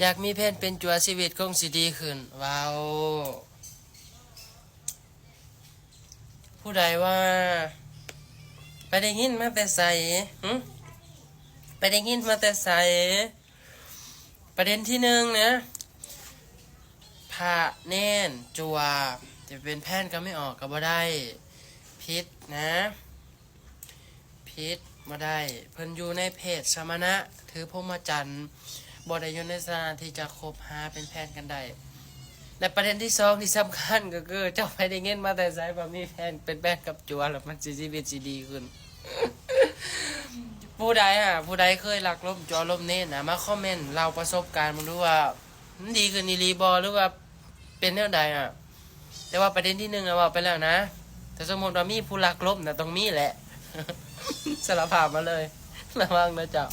ຢາກມີແຟນເປັນຈົວ ຊີວິດຄົງຊິດີຂຶ້ນ. ວ້າວ ຜູ້ໃດວ່າ ໄປໄດ້ຍິນມາແຕ່ໃສ? ຫຶ? ໄປໄດ້ຍິນມາແຕ່ໃສ? ປະເດັນທີໜຶ່ງນະ ພະແນນຈົວ ຈະເປັນແຟນກັບແມ່ອອກກໍບໍ່ໄດ້ ຜິດນະ. ຜິດ ບໍ່ໄດ້. ເພິ່ນຢູ່ໃນເພດສະມະນະ ຖືພົມມະຈັນ ບໍ່ໄດ້ຢູ່ໃນຖານະທີ່ຈະຄົບຫາເປັນແຟນກັນໄດ້. ແລະ ປະເດັນທີສອງທີ່ສຳຄັນກໍຄື ເຈົ້າໄປໄດ້ເງິນມາແຕ່ໃສວ່າມີແຟນ ເປັນແຟນກັບຈົວ ແລ້ວມັນຊິ ຊີວິດຊິດີຂຶ້ນ? ຜູ້ໃດຫາ ຜູ້ໃດເຄີຍລັກລົມຈົວລົມເນນນະ ມາຄອມເມັນເລົ່າປະສົບການເບິ່ງດູວ່າ ມັນດີຂຶ້ນອີ່ຫຼີບໍ່ ຫຼືວ່າເປັນແນວໃດອະ? ແຕ່ວ່າປະເດັນທີໜຶ່ງນະ ເວົ້າໄປແລ້ວນະ ຖ້າສົມມຸດວ່າມີຜູ້ລັກລົມນະ ຕ້ອງມີແຫຼະ ສາລະພາບມາເລີຍ. ລະວັງເດີເຈົ້າ.